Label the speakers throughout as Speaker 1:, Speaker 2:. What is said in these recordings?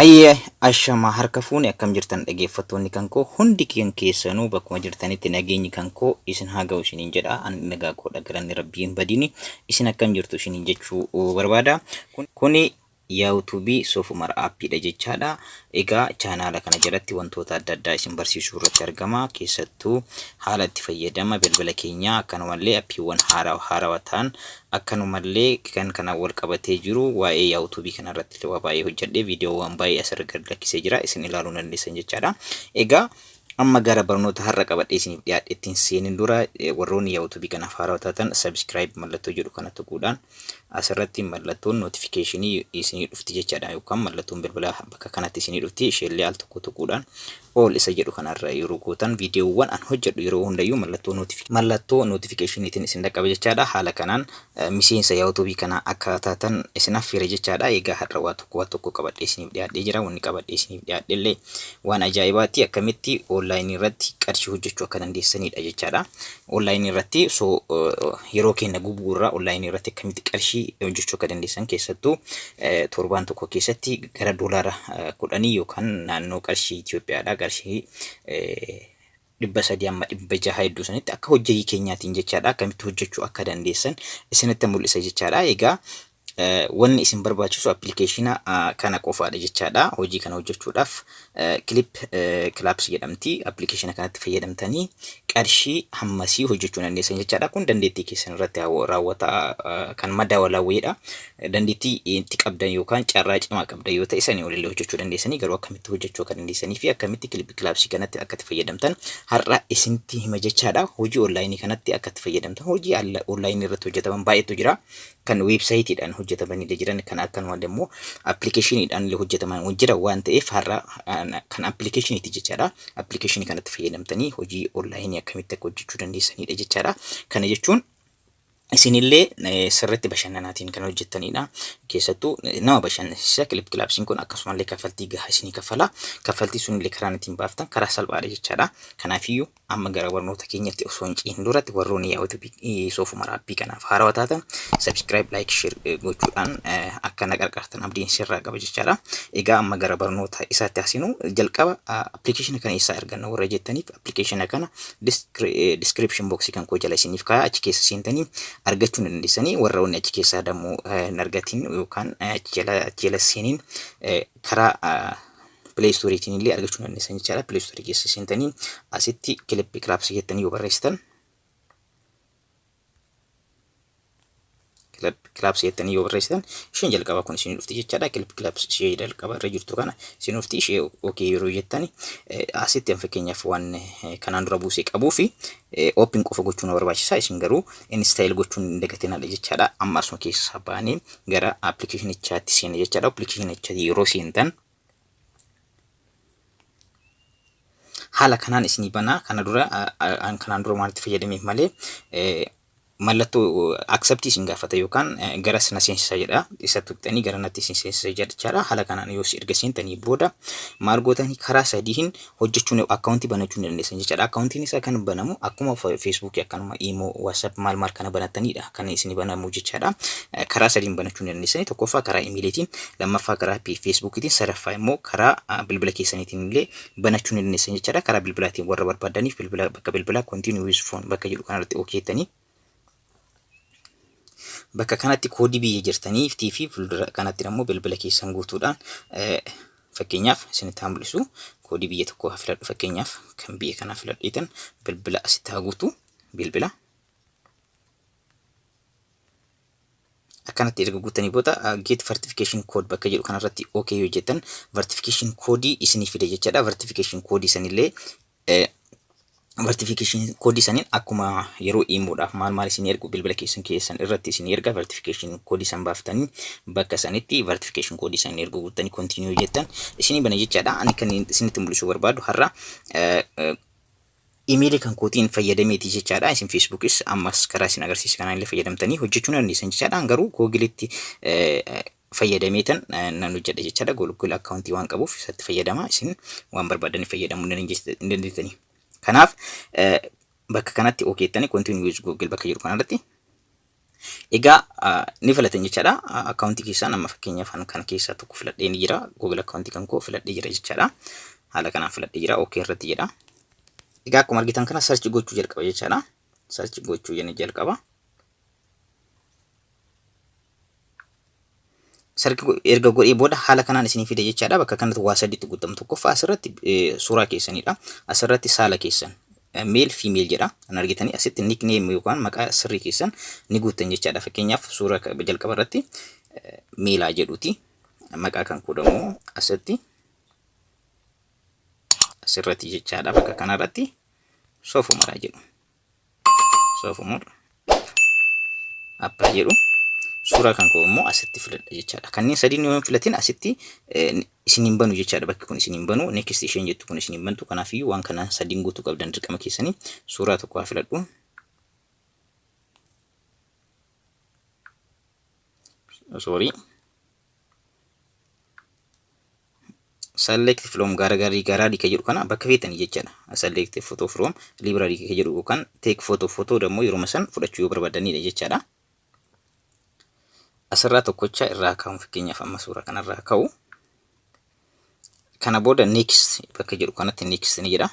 Speaker 1: Hayyee ashama harka fuune akkam jirtan dhageeffattoonni kan koo hundi kan keessanuu bakkuma jirtanitti nageenyi kan koo isin haa ga'u isiniin jedha. Ani nagaa koodha, galanni rabbii hin badini. Isin akkam jirtu isiniin jechuu barbaada. Kuni Yuutuubii Soofumar Aappiidha jechaadha. Egaa chaanaala kana jalatti wantoota adda addaa isin barsiisuu irratti argama. Keessattuu haala itti fayyadama bilbila keenyaa, akkanumallee appiiwwan haarawaa haarawaa ta'an, akkanumallee kan kanaan wal qabatee jiru waa'ee Yuutuubii kana irratti illee waa baay'ee hojjedhee viidiyoowwan baay'ee asirra gad lakkisee jira. Isin ilaaluu dandeessan jechaadha. Egaa amma gara barnoota har'a qabadhee isiniif dhiyaadhe ittiin seenin dura, warroonni Yuutuubii kanaaf haarawaa taatan subscribe mallattoo jedhu kana tuquudhaan asirratti mallattoon notifiikeeshinii isinii dhufti jechaadha, yookaan mallattoon bilbilaa bakka kanatti isinii dhufti. Isheellee al tokko tuquudhaan all isa jedhu kanarra yeroo gootan viidiyoowwan an hojjedhu yeroo hundayyuu mallattoo notifiikeeshiniitiin isin dhaqqaba jechaadha. Haala kanaan miseensa Yuutuubii kana akka taatan isin affeera jechaadha. Egaa har'a waa tokko qabadhee isiniif dhiyaadhee jira. Wanni qabadhee isiniif dhiyaadhe illee waan ajaa'ibaati. Akkamitti onlaayinii irratti qarshii hojjechuu akka dandeessanidha jechaadha. Onlaayinii irratti so yeroo keenya gubuu irraa onlaayinii irratti akkamitti qarshii hojjechuu akka dandeessan, keessattuu torbaan tokko keessatti gara $10 yookaan naannoo qarshii Itoophiyaadha qarshii 300 amma 600 hedduu sanitti akka hojii keenyaatiin jechaadha, akkamitti hojjechuu akka dandeessan isinitti mul'isa jechaadha. Egaa wanni isin barbaachisu appilikeeshina kana qofaadha jechaadha. Hojii kana hojjechuudhaaf Clip Claps jedhamti. Appilikeeshina kanatti fayyadamtanii qarshii hammasii hojjechuu dandeessan jechaadha. Kun dandeettii keessan irratti raawwata kan madaalawweedha. Dandeettii itti qabdan yookaan carraa cimaa qabdan yoo ta'e sanii olillee hojjechuu dandeessanii, garuu akkamitti hojjechuu akka dandeessanii fi akkamitti Clip Claps kanatti akka itti fayyadamtan har'a isinitti hima jechaadha. Hojii onlaayinii kanatti akka itti fayyadamtan, hojii onlaayinii irratti hojjetaman baay'eetu jira. Kan weebsaayitiidhaan hojjetamanii jiran, kan akkanuma immoo appilikeeshiniidhaan illee hojjetaman jira waan ta'eef har'a kan appilikeeshiniiti jechaadha. Appilikeeshinii kanatti fayyadamtanii hojii onlaayinii akkamitti akka hojjechuu dandeessanidha jechaadha. Kana jechuun isinillee sirriitti bashannanaatiin kan hojjettanidha. Keessattuu nama bashannansiisa Clip Clapsiin kun, akkasumallee kaffaltii gahaa isinii kaffala. Kaffaltii sunillee karaan ittiin baaftan karaa salphaadha jechaadha. Kanaafiyyuu amma gara barnoota keenyatti osoo hin cehin duratti warroonni Yuutuubii Soofumar Aappii kanaaf haarawaa taatan subscribe, like, share gochuudhaan akka na qarqaartan abdiin sirraa qaba jechaadha. Egaa amma gara barnoota isaatti haasinu. Jalqaba appilikeeshina kana eessaa arganna warra jettaniif, appilikeeshina kana description box kan koo jala isiniif kaaya, achi keessa seentanii argachuu ni dandeessanii. Warra wanni achi keessaa dammoo hin argatin yookaan achi jala seeniin karaa Play Storeetiin illee argachuu dandeessan jechaadha. Play Store keessa seentanii asitti Clip Claps jettanii yoo barreessitan, Clip Claps jettanii yoo barreessitan isheen jalqabaa kun isin dhufti jechaadha. Clip Claps ishee jalqaba irra jirtu kana isin dhufti. Ishee okay yeroo jettani asitti fakkeenyaaf waan kanaan dura buusee qabuu fi open qofa gochuun na barbaachisa. Isin garuu install gochuun hin dagatinadha jechaadha. Amma asuma keessaa baanee gara appilikeeshinichaatti seena jechaadha. Appilikeeshinichaatti yeroo seentan haala kanaan isinii banaa. Kana dura kanaan dura maalitti fayyadameef malee mallattoo accept isin gaafata yookaan gara sana seensisa jedha. Isa tuqxanii gara natti isin seensisa jechaadha. Haala kanaan yoo erga seentanii booda maal gootanii, karaa sadiin hojjechuun akkaawuntii banachuu ni dandeessan jechaadha. Akkaawuntiin isaa kan banamu akkuma Feesbuukii, akkanuma Iimoo, WhatsApp maal maal kana banattanidha kan isin banamu jechaadha. Karaa sadiin banachuu ni dandeessanii: tokkoffaa karaa imeeliitiin, lammaffaa karaa Feesbuukiitiin, sadaffaa immoo karaa bilbila keessaniitiin illee banachuu ni dandeessan jechaadha. Karaa bilbilaatiin warra barbaadaniif bilbila bakka bilbilaa continue with phone bakka jedhu kanarratti okay jettanii bakka kanatti koodii biyya jirtanii fi fuuldura kanatti immoo bilbila keessan guutuudhaan, fakkeenyaaf isinitti haa mul'isu, koodii biyya tokkoo haa filadhu, fakkeenyaaf kan biyya kanaa filadheetan bilbila asitti haa guutu. Bilbila akkanatti erga guutanii booda get verification code bakka jedhu kanarratti okay yoo jettan verification koodii isinii fida jechaadha. Verification koodii sanillee, verification koodii saniin akkuma yeroo imuudhaaf maal maal isin ergu bilbila keessan irratti isin erga. Verification koodii san baaftanii bakka sanitti verification koodii san ergu guuttanii continue jettan isinii bana jechaadha. Ani kan isinitti mul'isuu barbaadu har'a imeelii kan kootiin fayyadameeti jechaadha. Isin Feesbuukis ammas karaa isin agarsiisa kanaan illee fayyadamtanii hojjechuu ni dandeessan jechaadha. Garuu Googilitti fayyadameetan nan hojjedha jechaadha. Google akkaawuntii waan qabuuf isatti fayyadama. Isin waan barbaadanii fayyadamuu ni dandeettanii. Kanaaf bakka kanatti okay jettanii continue with Google bakka jedhu kanarratti Egaa ni filatan jechaadha. Akkaawuntii keessaan amma fakkeenyaaf kan keessaa tokko filadhee ni jira. Google akkaawuntii kan koo filadhee jira jechaadha. Haala kanaan filadhee jira. OK irratti jedha. Egaa akkuma argitan kana search gochuu jalqaba jechaadha. Search gochuu jenne jalqaba. Search erga godhee booda haala kanaan isinii fide jechaadha. Bakka kanatti waa sadiitti guutamu. Tokkoffaa asirratti suuraa keessanidha. Asirratti saala keessan male, female jedha. Kan argitanii asitti nickname yookaan maqaa sirrii keessan ni guuttan jechaadha. Fakkeenyaaf suuraa jalqaba irratti male jedhuti. Maqaa kan koo asitti asirratti jechaadha. Bakka kanarratti Soofumaraa jedhu. Soofumar abbaa jedhu. Suuraa kan koo immoo asitti filadha jechaadha. Kanneen sadiin yoo hin filatin asitti isin hin banu jechaadha. Bakki kun isin hin banu. Next isheen jettu kun isin hin bantu. Kanaafiyyuu waan kana sadiin guutuu qabdan dirqama keessanii. Suuraa tokko haa filadhu. Sorry. Select from gallery gallery ka jedhu kana bakka feetanii jechaadha. Select photo from library ka jedhu yookaan take photo, photo ደግሞ yeroo san fudhachuu yoo barbaadanidha jechaadha. Asirraa tokkocha irraa ka'u, fakkeenyaaf amma suuraa kanarraa ka'u. Kana booda next bakka jedhu kanatti next ni jedha.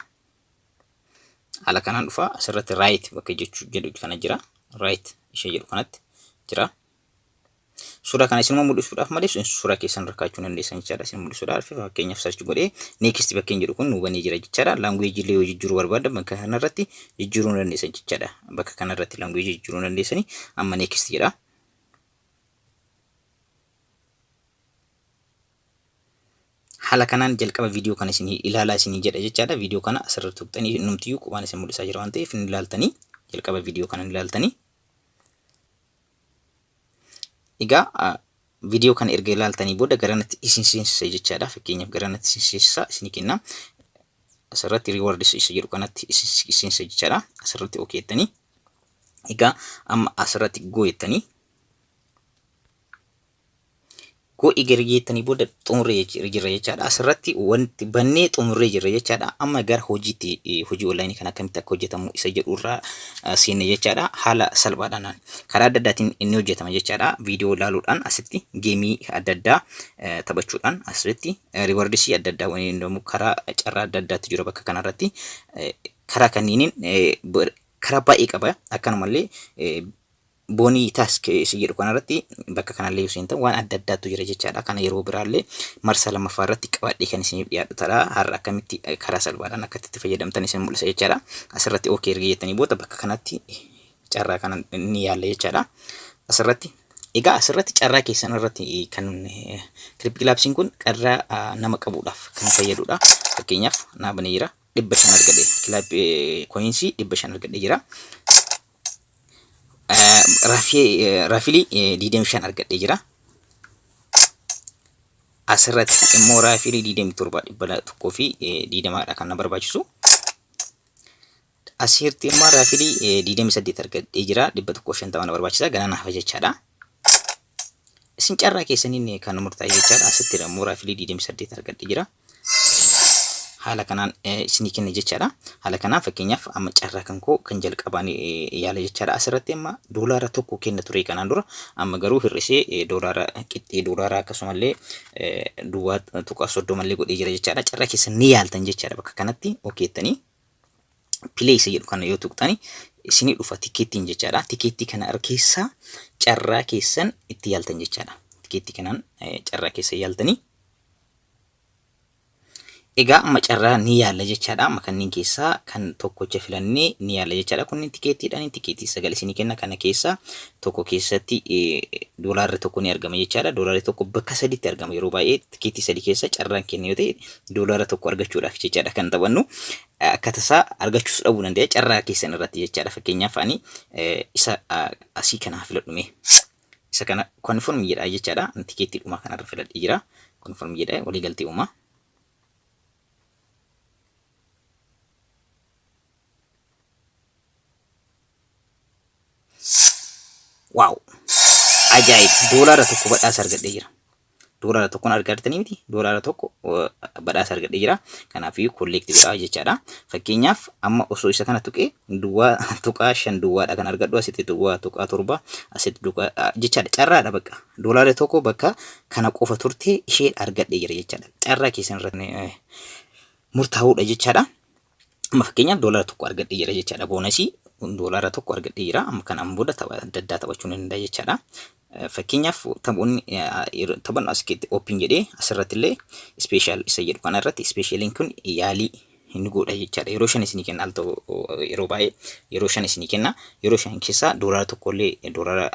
Speaker 1: Haala kanaan dhufa. Asirratti right bakka jechuu jedhu kana jira. Right ishee jedhu kanatti jira. Suuraa kana isinuma mul'isuudhaaf malee suuraa keessan rakkaachuu dandeessan jechaadha. Isin mul'isuudhaaf fakkeenyaaf search godhee next bakkeen jedhu kun nu banee jira jechaadha. Language illee yoo jijjiiruu barbaadan bakka kanarratti jijjiiruu dandeessan jechaadha. Bakka kanarratti language jijjiiruu dandeessanii. Amma next jedha. Haala kanaan jalqaba viidiyoo kana isin ilaalaa isinii jedha jechaadha. Viidiyoo kana asirratti tuqxanii numtiyyuu qubaan isin mul'isaa jira waan ta'eef ni ilaaltanii, jalqaba viidiyoo kana ni ilaaltanii. Egaa viidiyoo kana erga ilaaltanii booda garanatti isin seensisa jechaadha. Fakkeenyaaf garanatti isin seensisa isinii kenna. Asirratti rewards isa jedhu kanatti isin seensisa jechaadha. Asirratti okay jettanii. Egaa amma asirratti go jettanii. Go erga jettanii booda xumurree jirra jechaadha. Asirratti wanti bannee xumurree jirra jechaadha. Amma gara hojiitti, hojii onlaayinii kana akkamitti akka hojjetamu isa jedhurraa seenne jechaadha. Haala salphaadhaan karaa adda addaatiin inni hojjetama jechaadha. Viidiyoo ilaaluudhaan, asitti geemii adda addaa taphachuudhaan, asirratti rewardsii adda addaa waliin immoo karaa carraa adda addaatti jira bakka kanarratti. Karaa kanniiniin karaa baay'ee qaba. Akkanumallee bonus task isa jedhu kanarratti bakka kanallee yoo seentan waan adda addaatu jira jechaadha. Kana yeroo biraallee marsaa lammaffaa irratti qabadhee kan isiniif dhiyaadhu ta'a. Har'a akkamitti karaa salphaadhaan akka itti fayyadamtan isin mul'isa jechaadha. Asirratti okay erga jettanii booda bakka kanatti carraa kana ni yaalla jechaadha. Asirratti egaa asirratti carraa keessan irratti kan Cryptic Labsiin kun carraa nama qabuudhaaf kan fayyadudha. Fakkeenyaaf naa banee jira. 500 argadhe. Clap coinsii 500 argadhee jira. Raffle 25 argadhee jira. Asirratti immoo raffle 27 120dha kan na barbaachisu. Asirratti immoo raffle 28 argadhee jira. 150 na barbaachisa. Ganaa naaf jechaadha. Isin carraa keessaniin kan murtaa'e jechaadha. Asitti immoo raffle 28 argadhee jira. Haala kanaan isinii kenna jechaadha. Haala kanaan fakkeenyaaf amma carraa kan koo kan jalqabaan yaala jechaadha. Asirratti amma $1 kenna ture kanaan dura, amma garuu hir'isee doolaara qixxee doolaara akkasumallee 0.30 illee godhee jira jechaadha. Carraa keessan ni yaaltan jechaadha. Bakka kanatti okay jettanii play isa jedhu kana yoo tuqxani isinii dhufa tikeettiin jechaadha. Tikeettii kana keessaa carraa keessan itti yaaltan jechaadha. Tikeettii kanaan carraa keessa yaaltanii. Egaa amma carraa ni yaalla jechaadha. Amma kanneen keessaa kan tokkocha filannee ni yaalla jechaadha. Kunneen tikeettiidhaan tikeettii 9 isinii kenna. Kana keessaa tokko keessatti $1 ni argama jechaadha. $1 bakka sadiitti argama yeroo baay'ee. Tikeettii sadi keessa carraan kenna yoo ta'e $1 argachuudhaaf jechaadha kan taphannu. Akka tasaa argachuus dhabuu danda'a carraa keessan irratti jechaadha. Fakkeenyaaf ani isa asii kana filadhume. Isa kana confirm jedha jechaadha. Tikeettii dhumaa kanarra filadhee jira. Confirm jedha, waliigaltee uumaa. Wow! Ajaa'ib! $1 badhaasa argadhee jira. Doolaara tokkoon argattanii miti, doolaara tokko badhaasa argadhee jira. Kanaafiyyuu collect godhaa jechaadha. Fakkeenyaaf amma osoo isa kana tuqee 0.5 duwwaadha kan argadhu, asitti 0.7, asitti duwwaa jechaadha. Carraadha bakka. Doolaara tokko bakka kana qofa turte ishee argadhee jira jechaadha. Carraa keessan irratti murtaa'uudha jechaadha. Amma fakkeenyaaf doolaara tokko argadhee jira jechaadha. Bonusii doolaara tokko argadhee jira. Amma kanaan booda tapha adda addaa taphachuu ni danda'a jechaadha. Fakkeenyaaf taphoonni taphannu as keessatti open jedhee asirratti illee special isa jedhu kana irratti specialiin kun yaalii ni godha jechaadha. Yeroo 5 isinii kenna, al ta'u yeroo baay'ee yeroo 5 isinii kenna. Yeroo 5 keessaa doolaara tokko illee, doolaara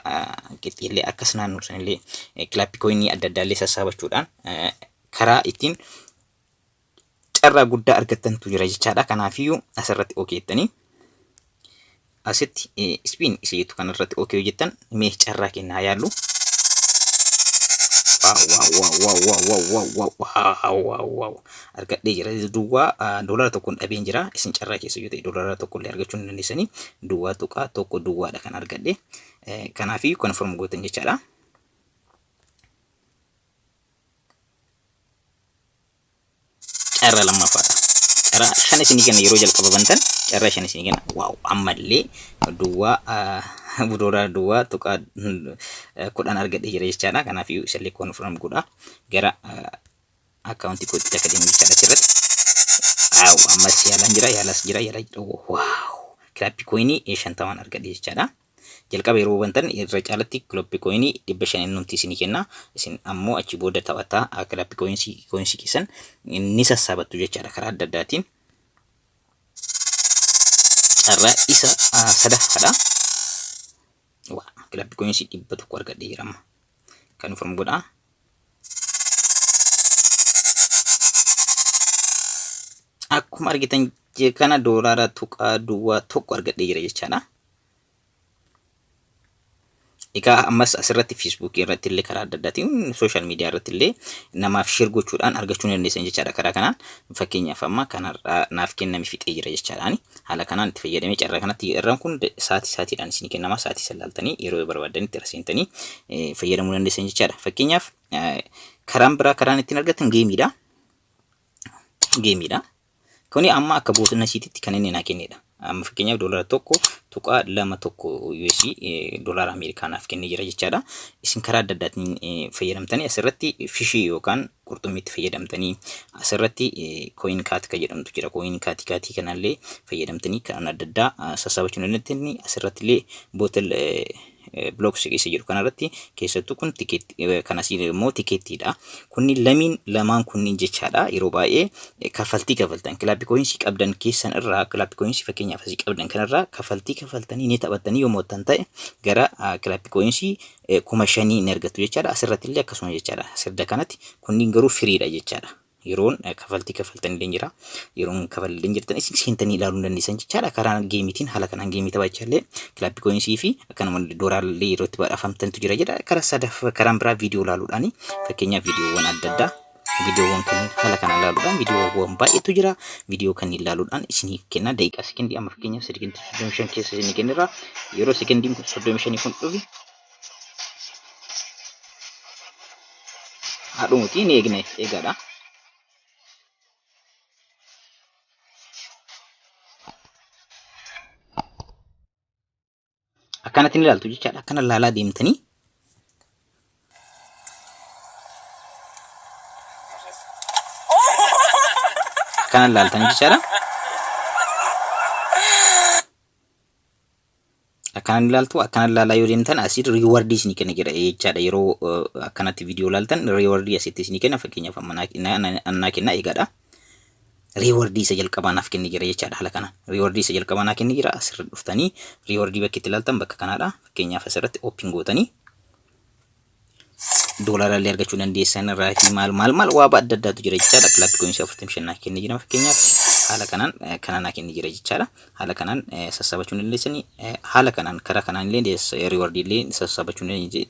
Speaker 1: qixxeellee akkas naannoo sanillee club coinii adda addaa illee sassaabachuudhaan karaa ittiin carraa guddaa argattantu jira jechaadha. Kanaafiyyuu asirratti okay jettanii asitti spin isa jettu kanarratti okay hojjettan. Mee carraa kennaa yaallu. Wow wow wow wow wow wow wow wow wow wow, argadhee jira. Duwwaa doolaara tokkoon dhabeen jira. Isin carraa keessa yoo ta'e doolaara tokko illee argachuu hin dandeessanii. 0.1 duwwaadha kan argadhe. Kanaafiyyuu confirm gootan jechaadha. Carraa lammaffaadha. Carraa 5 isinii kenna, yeroo jalqaba bantan carraa 5 isinii kenna. Wow, ammallee duwwaa doolaara 0.10 argadhee jira jechaadha. Kanaafiyyuu isallee confirm godha. Gara akkaawuntii kootti akka deemu jechaadha achirratti. Wow, ammas yaalaan jira, yaalaas jira, yaalaa jira. Wow, club coinii 50n argadhe jechaadha. Jalqaba yeroo bantan irra caalatti club coinii 500 innumti isinii kenna. Isin ammoo achi booda taphataa club coinsii keessan ni sassaabattu jechaadha karaa adda addaatiin. Carraa isa sadaffaadha. Waa club coinsii 100 argadhee jira amma. Confirm godhaa. Akkuma argitan kana doolaara 0.01 argadhee jira jechaadha. Egaa ammas asirratti Facebookii irratti illee karaa adda addaatiin social media irratti illee namaaf share gochuudhaan argachuu ni dandeessan jechaadha. Karaa kanaan fakkeenyaaf amma kanarraa naaf kenname fixee jira jechaadhaan. Haala kanaan itti fayyadamee carraa kanatti irraan kun sa'aatii sa'aatiidhaan isinii kennama. Sa'aatii san laaltanii yeroo barbaaddanitti irra seentanii fayyadamuu dandeessan jechaadha. Fakkeenyaaf karaan biraa karaan ittiin argatan gameiidha. Gameiidha. Kuni amma akka bonusiititti kan inni naa kennedha. Amma fakkeenyaaf doolaara 1.21 US doolaara Ameerikaa naaf kennee jira jechaadha. Isin karaa adda addaatiin fayyadamtanii asirratti fishii yookaan qurxummiitti fayyadamtanii asirratti coin cat kan jedhamtu jira. Coin catii catii kanallee fayyadamtanii kan adda addaa sassaabachuu dandeettanii. Asirratti illee bottle blocks keessa jiru kanarratti keessattuu kun tikeetti kanasii immoo tikeettiidha. Kunniin lamiin lamaan kunniin jechaadha, yeroo baay'ee kaffaltii kafaltan club coinsii qabdan keessan irraa, club coinsii fakkeenyaaf asii qabdan kanarraa kaffaltii kafaltanii ni taphattanii yoo mo'attan ta'e gara club coinsii 5000 ni argattu jechaadha. Asirratti illee akkasuma jechaadha. Sirda kanatti kunniin garuu freedha jechaadha. Yeroon kafaltii kafaltan illee jira. Yeroon kafaltii jirtan isin seentanii ilaaluu hin dandeessan jechaadha. Karaa gameiitiin haala kanaan gameii taphachaa illee club coinsii fi akkanuma doolaallee yeroo itti badhaafamtantu jira jedha. Karaa sadaffaa karaan biraa viidiyoo ilaaluudhaani, fakkeenyaaf viidiyoowwan adda addaa, viidiyoowwan kanneen haala kanaan ilaaluudhaan, viidiyoowwan baay'eetu jira. Viidiyoo kanneen ilaaluudhaan isiniif kenna. Daqiiqaa sekendii amma fakkeenyaaf sekendii 35 keessa isinii kennirra. Yeroo sekendiin kun 35 kun dhufe haadhumuti ni eegne eegaadha. Akkanatti ni ilaaltu jechaadha. Akkana ilaalaa deemtanii akkana ilaaltanii jechaadha. Akkanaan ilaaltu, akkana ilaalaa yoo deemtan asii rewardii isinii kenna jedha jechaadha. Yeroo akkanatti viidiyoo ilaaltan rewardii asitti isinii kenna. Fakkeenyaaf amma naa kenna, eegaadha. Rewardii isa jalqabaa naaf kenne jira jechaadha haala kanaan. Rewardii isa jalqabaa naa kenne jira. Asirra dhuftanii rewardii bakki itti ilaaltan bakka kanaadha. Fakkeenyaaf asirratti open gootanii doolaara illee argachuu dandeessan irraa fi maal maal maal waa adda addaatu jira jechaadha. Club coinsii 45 naa kenne jira fakkeenyaaf haala kanaan kana naa kenne jira jechaadha. Haala kanaan sassaabachuu dandeessanii, haala kanaan karaa kanaan illee rewardii illee sassaabachuu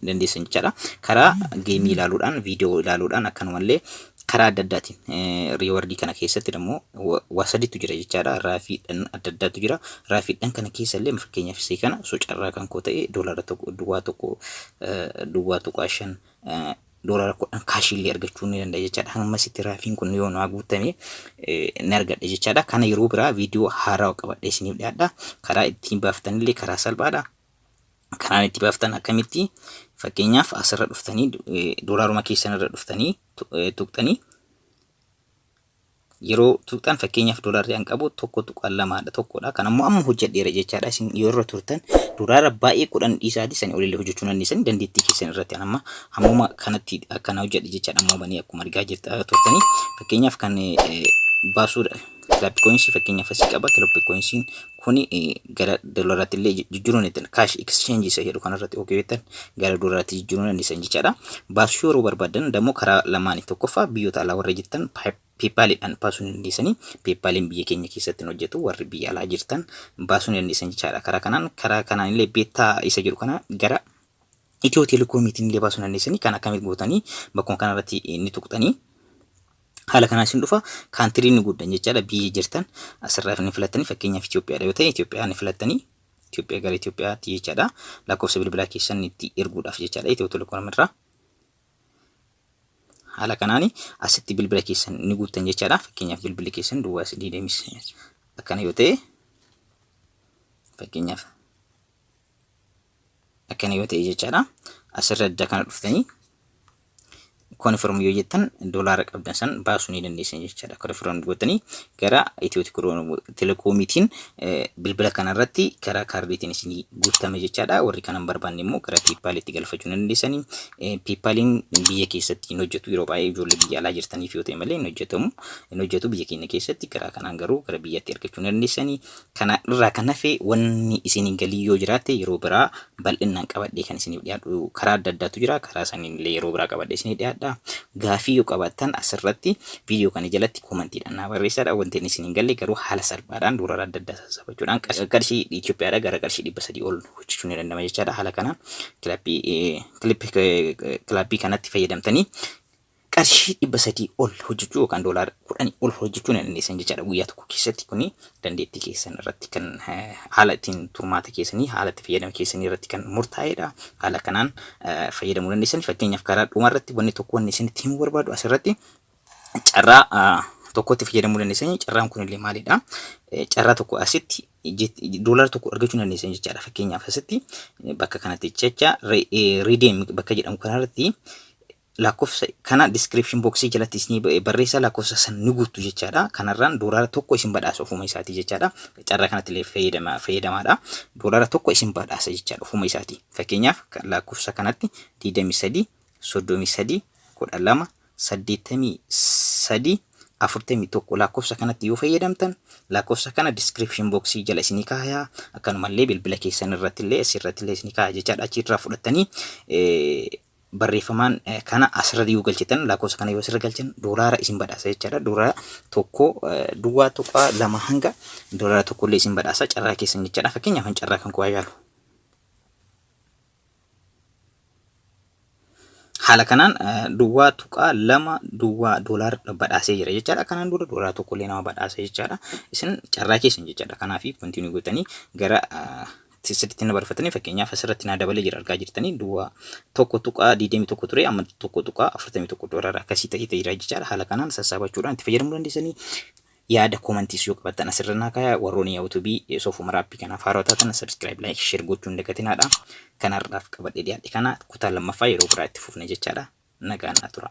Speaker 1: dandeessan jechaadha. Karaa gameii ilaaluudhaan, viidiyoo ilaaluudhaan, akkanumallee karaa adda addaatiin rewardii kana keessatti immoo waa sadiitu jira jechaadha. Raffleiidhaan adda addaatu jira. Raffleiidhaan kana keessa illee fakkeenyaaf isii kana osoo carraa kan koo ta'e doolaara 1 duwwaa 1 0.5 $10 kaashiillee argachuu ni danda'a jechaadha. Hammasitti raafiin kun yoo naa guutame ni argadha jechaadha. Kana yeroo biraa viidiyoo haarawaa qabadhee isiniif dhiyaadha. Karaa ittiin baaftanillee karaa salphaadha. Karaan itti baaftan akkamitti? Fakkeenyaaf asirra dhuftanii doolaaruma keessan irra dhuftanii tuqxanii, yeroo tuqxan, fakkeenyaaf doolaarri an qabu 1.2dha, tokkodha. Kan ammoo amma hojjedheera jechaadha. Isin yoo irra turtan doolaara baay'ee 10 dhiisaati sanii olillee hojjechuu dandeessan dandeettii keessan irratti. An amma hammuma kanatti akkana hojjedhe jechaadha. Amma banii akkuma argaa jirta turtanii, fakkeenyaaf kan baasuudha. Club coins fakkeenyaaf asii qaba. Club coinsiin kuni gara doolaaraatti illee jijjiiruu ni dandeessan. Cash exchange isa jedhu kanarratti okay jettan gara doolaaraatti jijjiiruu ni dandeessan jechaadha. Baasuu yeroo barbaadan dammoo karaa lamaanii: tokkoffaa biyyoota alaa warra jirtan PayPaliidhaan baasuu ni dandeessanii. PayPaliin biyya keenya keessatti hin hojjetu, warri biyya alaa jirtan baasuu ni dandeessan jechaadha. Karaa kanaan illee beettaa isa jedhu kana gara Itiyoo Teelekoomiitiin illee baasuu ni dandeessanii. Kan akkamitti gootanii? Bakkuma kanarratti ni tuqxanii. Haala kanaan isin dhufa, country ni guuddan jechaadha. Biyya jirtan asirraa ni filattanii, fakkeenyaaf Itoophiyaadha yoo ta'e Itoophiyaa ni filattanii, Itoophiyaa gara Itoophiyaatti jechaadha. Lakkoofsa bilbilaa keessan itti erguudhaaf jechaadha Itiyoo Telekoom irraa. Haala kanaan asitti bilbila keessan ni guuttan jechaadha. Fakkeenyaaf bilbilli keessan duwwaa 3 akkana yoo ta'e, fakkeenyaaf akkana yoo ta'e jechaadha. Asirra adda kana dhuftanii confirm yoo jettan doolaara qabdan san baasuu ni dandeessan jechaadha. Confirm gootanii gara Itiyoo Telekoomiitiin bilbila kanarratti karaa kaardiitiin isinii guutame jechaadha. Warri kana hin barbaanne immoo gara PayPalitti galfachuu ni dandeessanii. PayPaliin biyya keessatti hin hojjetu, yeroo baay'ee ijoollee biyya alaa jirtaniif yoo ta'e malee hin hojjetamu. Hin hojjetu biyya keenya keessatti. Karaa kanaan garuu gara biyyatti argachuu ni dandeessanii. Kana irraa kan hafe wanni isin galii yoo jiraate yeroo biraa bal'inaan qabadhee kan isiniif dhiyaadhu karaa adda addaatu jira. Karaa saniin illee yeroo biraa qabadhee isiniif dhiyaadha. Gaafii yoo qabaattan asirratti viidiyoo kana jalatti commentiidhaan naa barreessadha. Wanti inni isin hin galle garuu haala salphaadhaan doolaara adda addaa sassabachuudhaan qarshii Itoophiyaadha gara qarshii 300 ol hojjechuun ni danda'ama jechaadha. Haala kanaan club kanatti fayyadamtanii qarshii 300 ol hojjechuu yookaan $10 ol hojjechuu ni dandeessan jechaadha guyyaa tokko keessatti. Kuni dandeettii keessan irratti kan haala ittiin turmaata keessanii, haala itti fayyadama keessanii irratti kan murtaa'edha. Haala kanaan fayyadamuu dandeessan. Fakkeenyaaf karaa dhuma irratti wanni tokko wanni isinitti himuu barbaadu, asirratti carraa tokkotti fayyadamuu dandeessanii. Carraan kun illee maalidha? Carraa tokko asitti $1 argachuu dandeessan jechaadha. Fakkeenyaaf asitti bakka kanatti jecha redeem bakka jedhamu kanarratti lakkoofsa kana description box jalatti isinii barreessa, lakkoofsa san ni guuttu jechaadha. Kanarraan $1 isin badhaasa ofuma isaatii jechaadha. Carraa kanatti illee fayyadamaadha. $1 isin badhaasa jechaadha ofuma isaatii. Fakkeenyaaf lakkoofsa kanatti 23 33 12 83 41 lakkoofsa kanatti yoo fayyadamtan, lakkoofsa kana description box jala isinii kaayaa, akkanumallee bilbila keessan irratti illee asirratti illee isinii kaaya jechaadha. Achirraa fudhattanii barreeffamaan kana asirra yoo galchitan, lakkoofsa kana yoo asirra galchan doolaara isin badhaasa jechaadha. $1 0.2 hanga $1 illee isin badhaasa carraa keessan jechaadha. Fakkeenyaaf carraa kan koo yaalu. Haala kanaan 0.20 doolaara badhaasee jira jechaadha. Kanaan dura $1 illee nama badhaasa jechaadha. Isin carraa keessan jechaadha. Kanaaf continue gootanii gara sirriitti na barfatanii, fakkeenyaaf asirratti naa dabalee jira, argaa jirtanii, 1.21 ture, amma 1.41 doolaara akkasii ta'ee jira jechaadha. Haala kanaan sassaabachuudhaan itti fayyadamuu dandeessanii. Yaada commentiis yoo qabaattan asirra naa kaayaa. Warroonni YouTubeii Soofuma Raappii kanaaf haaraa taatan subscribe, like, share gochuun dagatinaadha. Kanarraaf qabadhee dhiyaadhe kana, kutaa lammaffaa yeroo biraa itti fufna jechaadha. Nagaan naa tura.